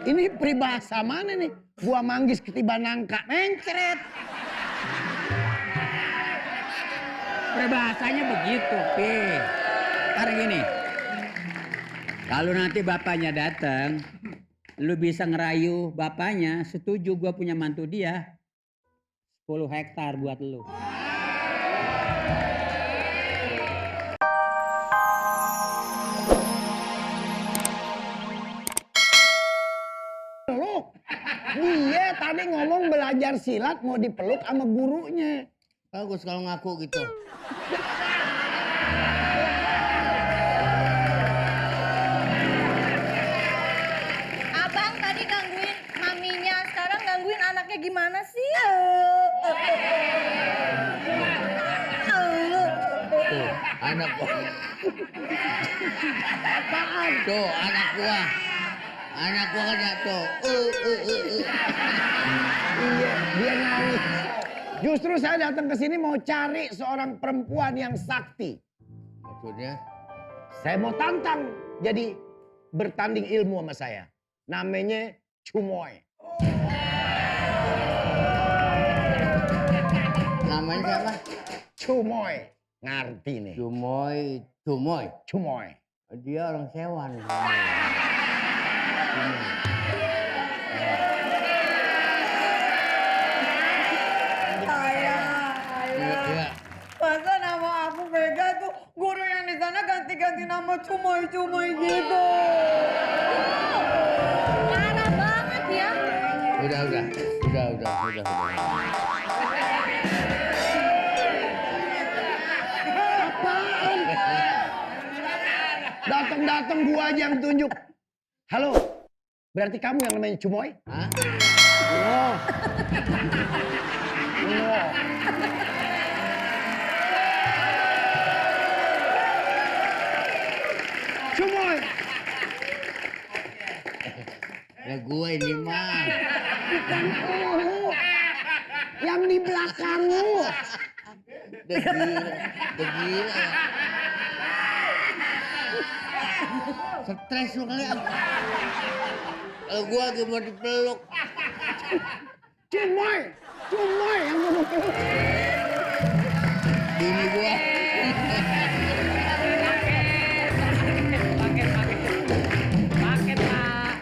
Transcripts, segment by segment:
Ini peribahasa mana nih? Gua manggis ketiban nangka, mencret. Peribahasanya begitu, Pi. Ntar gini. Kalau nanti bapaknya datang, lu bisa ngerayu bapaknya, setuju gua punya mantu dia. 10 hektar buat lu. Peluk. Dia tadi ngomong belajar silat mau dipeluk sama gurunya. Bagus kalau ngaku gitu. Abang tadi gangguin maminya, sekarang gangguin anaknya gimana sih? Tuh, anak gua. Apaan? Tuh, anak gua. Anak gua kena tuh. Iya, dia nangis. Justru saya datang ke sini mau cari seorang perempuan yang sakti. Maksudnya? Saya mau tantang jadi bertanding ilmu sama saya. Namanya Cumoy. Namanya siapa? Cumoy. Ngerti nih. Cumoy. Cumoy. Dia orang Sewan. Iya. Masa nama aku Vega tuh guru yang di sana ganti-ganti nama Cumoy-Cumoy gitu. Parah banget ya. Udah. Apaan? Datang-datang gua aja yang tunjuk. Halo, berarti kamu yang namanya Cumoy? Hah? Oh. Oh. Cumoy. Ya gue ini mah. Bukan lu. Yang di belakang lu. Udah gila. Stres lu kali. Gue lagi mau dipeluk. Cumoy yang mau peluk. Bini gue. Paket, Pak.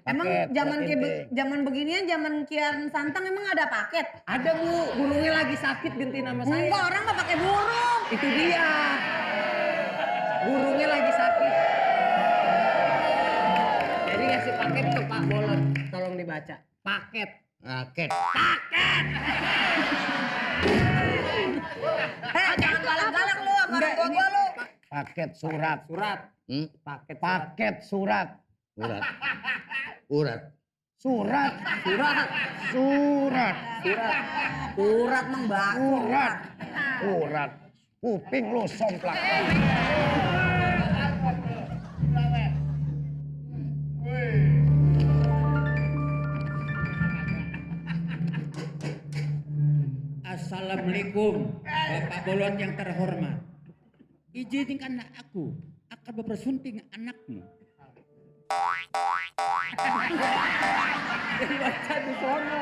Emang paket. zaman beginian, zaman Kian Santang emang ada paket? Ada Bu, burungnya lagi sakit ganti nama saya. Enggak, orang nggak pakai burung. Itu dia. Burungnya lagi sakit. Jadi ngasih paket ke Pak Bolot. Tolong dibaca. Paket. Raket. Jangan galak-galak lu sama orang tua lu. Paket surat. Paket surat. Urat. Urat mang Urat. Kuping lu somplak. Assalamualaikum, Bapak Bolot yang terhormat. Izinkan aku akan bersunting anakmu. Baca di sono.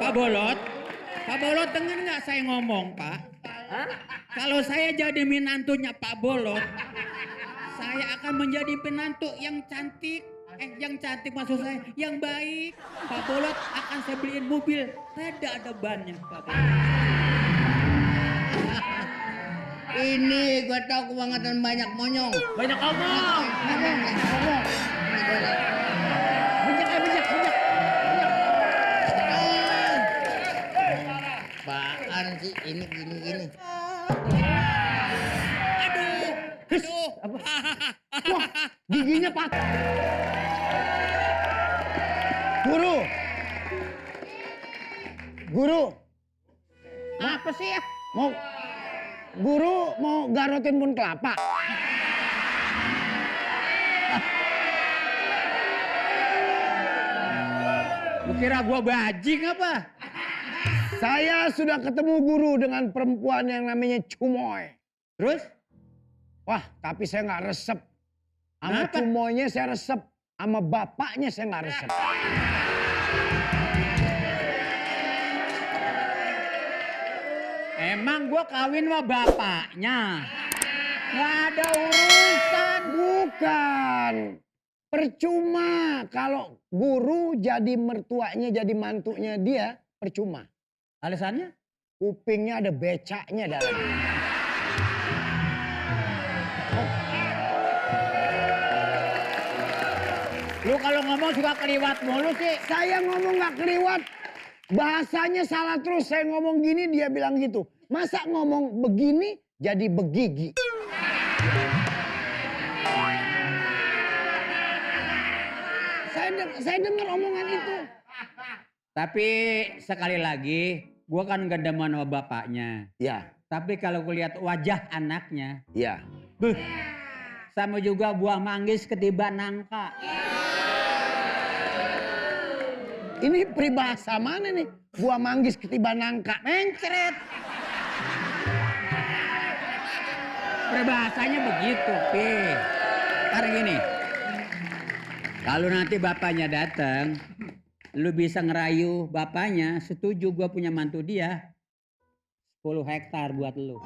Pak Bolot dengar nggak saya ngomong, Pak? Kalau saya jadi menantunya Pak Bolot, saya akan menjadi penantu yang cantik. Yang cantik maksud saya, yang baik. Pak Bolot akan saya beliin mobil, ada bannya, Pak Bolot. Ini gue tau kebangetan banyak monyong. Banyak omong. Bijak. Apaan sih ini gini. Aduh. Wah, giginya patah. Guru. Apa sih ya? Guru mau garotin bun kelapa. Lu kira gua bajing apa? Saya sudah ketemu guru dengan perempuan yang namanya Cumoy. Terus? Wah, tapi saya nggak resep. Sama Kenapa? Cumoynya saya resep. Sama bapaknya saya nggak resep. Emang gua kawin sama bapaknya. Nggak ada urusan. Bukan. Percuma kalau guru jadi mertuanya, jadi mantunya dia, percuma. Alasannya? Kupingnya ada becaknya dalam. Lu kalau ngomong suka keliwat mulu sih. Saya ngomong nggak keliwat. Bahasanya salah terus. Saya ngomong gini, dia bilang gitu. Masa ngomong begini jadi begigi? Saya dengar omongan itu. Tapi sekali lagi, gua kan gak demen sama bapaknya. Ya, Tapi kalau gue lihat wajah anaknya, ya. beuh, sama juga buah manggis ketiban nangka. Ini peribahasa mana nih? Buah manggis ketiban nangka. Mencret. Peribahasanya begitu, Pi. Ntar gini. Kalau nanti bapaknya datang, lu bisa ngerayu bapaknya, setuju gua punya mantu dia. 10 hektar buat lu.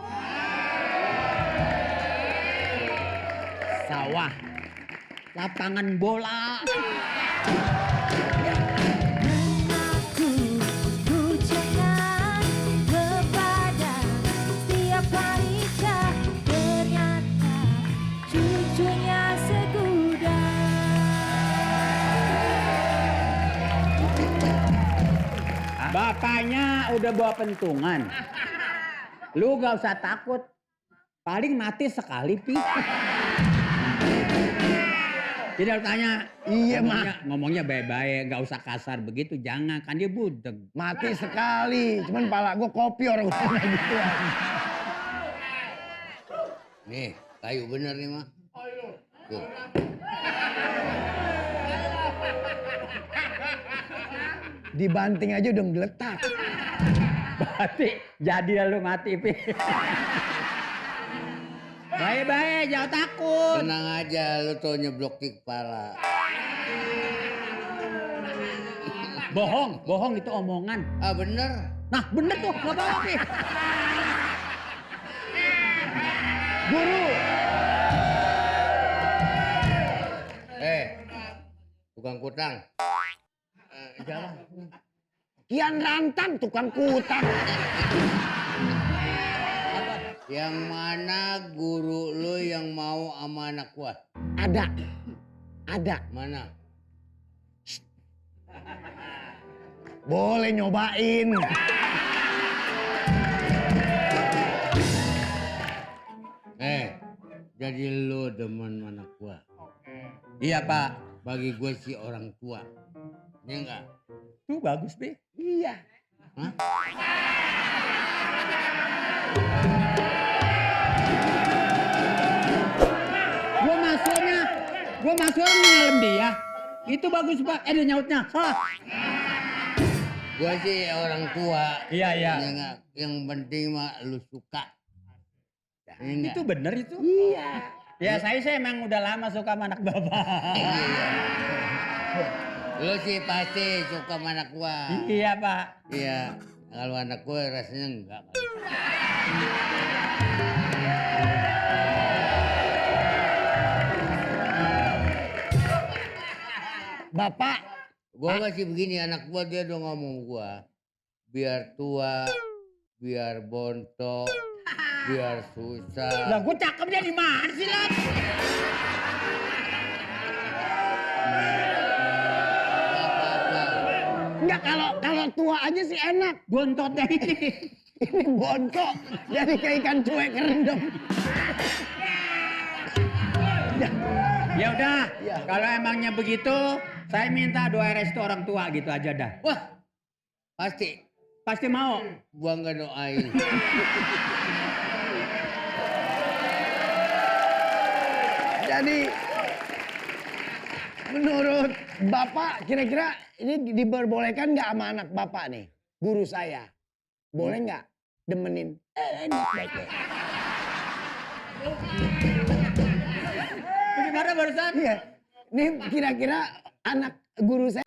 Sawah. Lapangan bola. Ku jangan kepada setiap wanita, ternyata cucunya segudang. Bapaknya udah bawa pentungan. Lu gak usah takut. Paling mati sekali, Pi. Tidak tanya. Iya, Ngomongnya baik-baik. Gak usah kasar begitu. Jangan. Kan dia budeg. Mati sekali. Cuman pala gue kopi orang gitu. Nih, kayu bener nih mah. Tuh. Dibanting aja udah ngeletak. Mati. Jadi lu mati, Pi. Baik-baik. Jangan takut. Tenang aja, lu tuh nyeblok di kepala. Bohong. Bohong itu omongan. Ah bener. Nah bener tuh. Gak apa-apa, Pi. Guru. Tukang kutang. Jalan. Kian Rantang tukang kutang. Yang mana guru lu yang mau sama anak gua? Ada. Ada. Mana? Boleh nyobain. Jadi lu demen anak gua. Iya, Pak. Bagi gue sih orang tua. Iya enggak? Tuh bagus, Pi. Iya. Hah? Gua masuknya ngalem dia. Itu bagus, Pak. Dia nyautnya. Salah. Gue sih orang tua. Iya, iya. Iya enggak? Yang penting mah lu suka. Iya enggak? Itu bener itu. Iya. Ya saya emang udah lama suka sama anak bapak. Iya. Lu sih pasti suka sama anak gua. Iya, Pak. Iya. Kalau anak gua rasanya enggak. Bapak. Gua masih begini, anak gua dia udah ngomong gua. Biar tua, biar bontok, biar susah. Lah gue cakepnya di mana sih, Lat? Enggak, kalau tua aja sih enak. Bontotnya ini. Ini bontok. Jadi kayak ikan cuek kerendam. Ya udah, Ya. kalau emangnya begitu, saya minta doa restu orang tua gitu aja dah. Wah, pasti Pasti mau. gua nggak doain. Jadi menurut Bapak kira-kira ini diperbolehkan nggak sama anak Bapak nih? Guru saya. Boleh nggak demenin? Enak baik. Bagaimana barusan? Iya. Nih kira-kira anak guru saya